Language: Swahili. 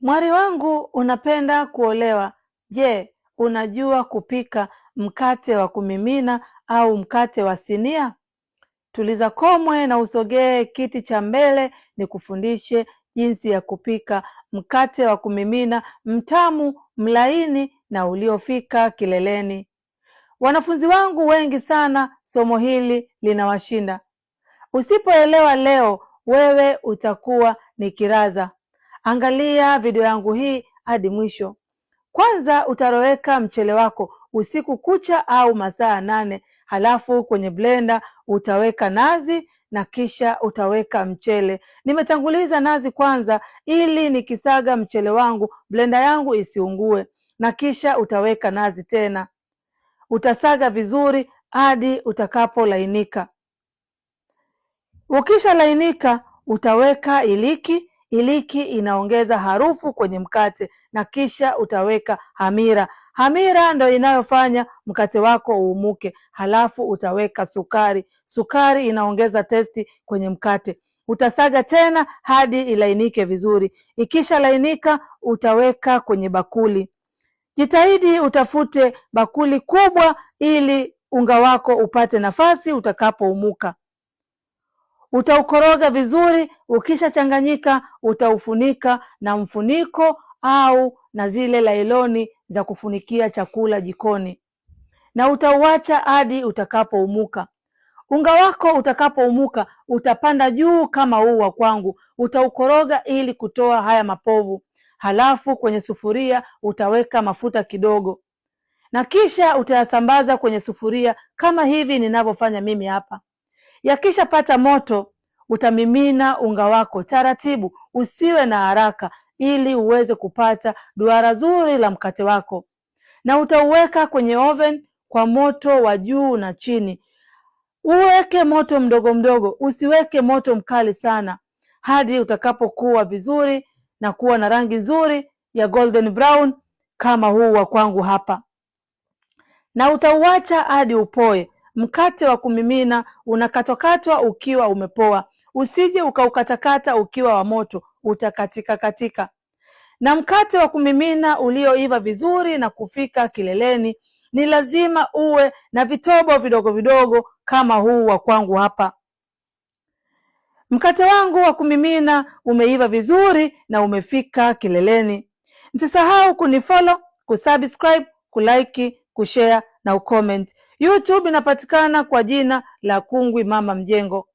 Mwari wangu, unapenda kuolewa. Je, unajua kupika mkate wa kumimina au mkate wa sinia? Tuliza komwe na usogee kiti cha mbele nikufundishe jinsi ya kupika mkate wa kumimina mtamu, mlaini na uliofika kileleni. Wanafunzi wangu wengi sana somo hili linawashinda. Usipoelewa leo, wewe utakuwa ni kiraza. Angalia video yangu hii hadi mwisho. Kwanza utaroweka mchele wako usiku kucha au masaa 8, halafu kwenye blender utaweka nazi na kisha utaweka mchele. Nimetanguliza nazi kwanza ili nikisaga mchele wangu blender yangu isiungue, na kisha utaweka nazi tena. Utasaga vizuri hadi utakapolainika. Ukishalainika utaweka iliki. Iliki inaongeza harufu kwenye mkate, na kisha utaweka hamira. Hamira ndo inayofanya mkate wako uumuke. Halafu utaweka sukari. Sukari inaongeza testi kwenye mkate. Utasaga tena hadi ilainike vizuri. Ikishalainika utaweka kwenye bakuli. Jitahidi utafute bakuli kubwa ili unga wako upate nafasi utakapoumuka. Utaukoroga vizuri, ukishachanganyika utaufunika na mfuniko au na zile lailoni za kufunikia chakula jikoni, na utauacha hadi utakapoumuka. Unga wako utakapoumuka utapanda juu kama huu wa kwangu. Utaukoroga ili kutoa haya mapovu. Halafu kwenye sufuria utaweka mafuta kidogo, na kisha utayasambaza kwenye sufuria kama hivi ninavyofanya mimi hapa. Yakishapata moto, utamimina unga wako taratibu, usiwe na haraka, ili uweze kupata duara zuri la mkate wako, na utauweka kwenye oven kwa moto wa juu na chini. Uweke moto mdogo mdogo, usiweke moto mkali sana, hadi utakapokuwa vizuri na kuwa na rangi nzuri ya golden brown kama huu wa kwangu hapa, na utauacha hadi upoe. Mkate wa kumimina unakatwakatwa ukiwa umepoa, usije ukaukatakata ukiwa wa moto, utakatika katika. Na mkate wa kumimina ulioiva vizuri na kufika kileleni ni lazima uwe na vitobo vidogo vidogo kama huu wa kwangu hapa. Mkate wangu wa kumimina umeiva vizuri na umefika kileleni. Msisahau kunifollow, kusubscribe, kulike, kushare na ucomment. YouTube inapatikana kwa jina la Kungwi Mama Mjengo.